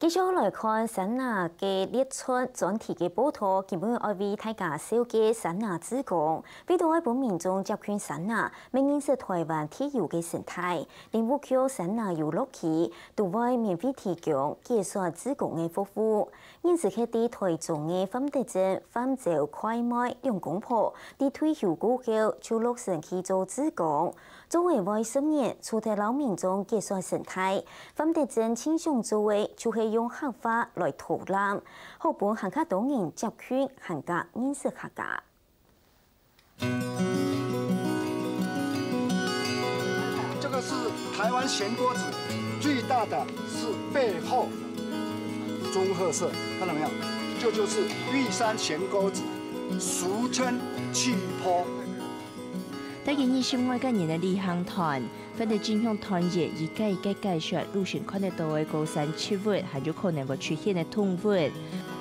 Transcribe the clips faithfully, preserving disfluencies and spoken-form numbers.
繼續來看山林个列傳專題个報導，今晡日愛為大家紹介山林志工。為著愛分民眾接近山林，乜認識臺灣特有个生態，林務局山林遊樂區都會免費提供解說志工个服務。現時歇在臺中个范德正范州快妹兩公婆，在退休過後就落身去做志工。 做了會十年，除忒摎民眾解說生態，范德正盡想做个就係用客話來導覽，好分還較多人接近，還較認識客家。這個是臺灣鹹鉤雉，最大的是背後棕褐色，看到沒有？這就是玉山鹹鉤雉，俗稱氣波。 帶佢認識外國人个旅行團，范德正用團員一個一個介紹路上看得到个高山植物，還有可能會出現个動物。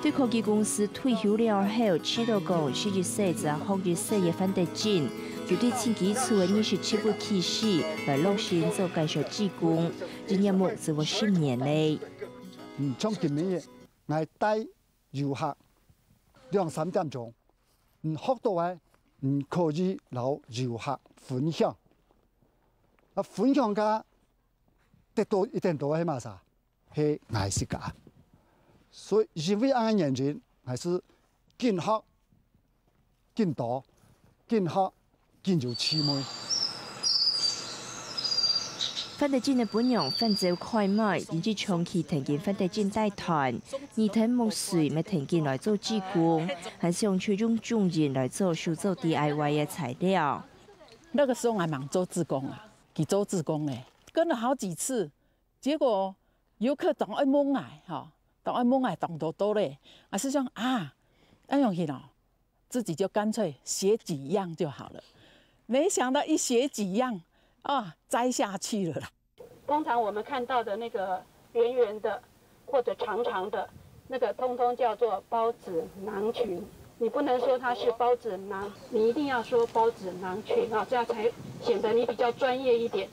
對科技公司退休了後，試著講食一世就愛學一世个范德正，就對盡基礎个認識植物起始，來落身做介紹志工，一任務就愛十年咧。嗯，像今晡日，𠊎帶遊客兩三點鐘，嗯，學到个，嗯，可以摎遊客分享。啊，分享个得到一點多个係麼儕？係𠊎自家。所以因為恁樣个原因，𠊎係緊學緊多，緊學緊有趣味。 范德正个餔娘范州快妹，因為長期跈緊范德正帶團，耳聽目髓乜跈緊來做志工，還想出用種人來做手做DIY个材料。那個時候還蠻做志工啊，佢做志工呢，跟了好幾次，結果遊客總愛問𠊎，吼，總愛問𠊎當多多咧，啊，係想啊，恁樣去咯。 自己就乾脆寫幾樣就好了。沒想到一寫幾樣，啊，栽下去了啦。通常我們看到的那個圓圓的或者長長的，那個通通叫做孢子囊群。你不能說它是孢子囊，你一定要說孢子囊群啊，這樣才顯得你比較專業一點。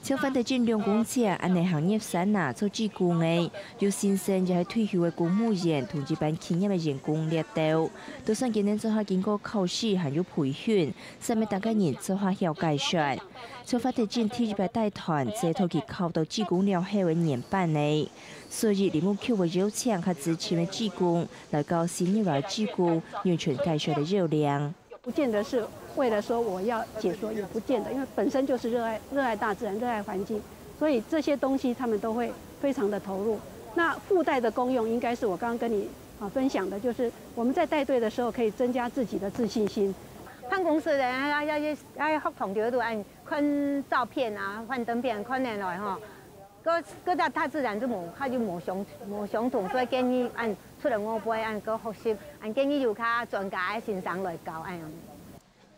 像范德正兩公姐恁樣行入山林做志工个，有先生也係退休个公務員同一般企業个員工列兜，就算佢等做下經過考試還有培訓，煞乜逐個人做下曉解說。像范德正第一擺帶團，就係佢考到志工了後个年半呢。所以林務局會邀請較資深个志工來教新入來个志工完全解說个要領。 不見得是為了說我要解說，也不見得，因為本身就是熱愛熱愛大自然、熱愛環境，所以這些東西他們都會非常的投入。那附帶的功用應該是我剛剛跟你啊分享的，就是我們在帶隊的時候可以增加自己的自信心。辦公室的啊，要要要學堂就都按看照片啊、幻燈片看下來吼， 个个大大自然就無，較就無相無相同，所以建議恁出來外背恁个學習，恁建議有較專家个先生來教恁樣。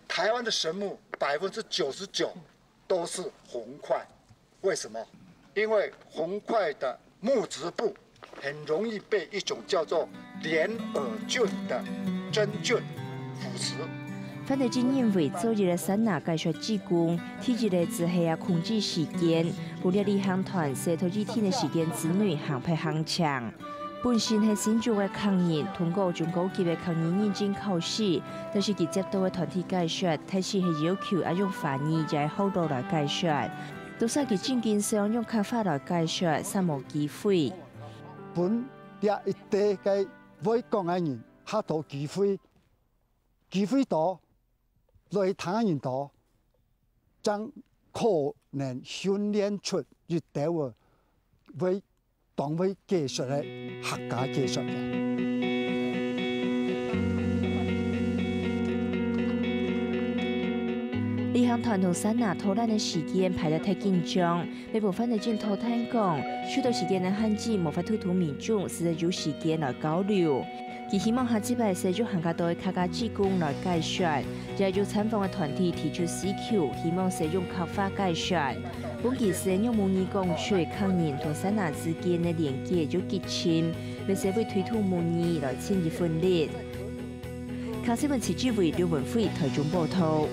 臺灣的神木百分之九十九都是紅檜，為什麼？因為紅檜的木質部很容易被一種叫做聯耳菌的真菌腐蝕。范德正認為做一個山林解說志工，第一個就係愛控制時間，分這旅行團踅到一定个時間之內行別行程。本身係新竹个客人，通過中高級个客語認證考試，但是佢接到个團體解說，大體係要求愛用華語也係學老來解說。就算佢真經想用客話來解說，煞無機會。 分這一代个會講个人較多機會，機會多，來聽个人多，正可能訓練出一兜仔會當會解說个客家解說員。 旅行團同山林導覽个時間排到忒緊張， 也分范德正討嘆講，受到時間个限制，無法度同民眾實在有時間來交流。佢希望下一擺會有還較多个客家志工來解說，也有參訪个團體提出需求，希望會用客話解說。本期係用母語講出客人同山林之間个連結有激情，也係為推動母語來盡一份力。客家新聞徐志偉、劉文輝臺中報導。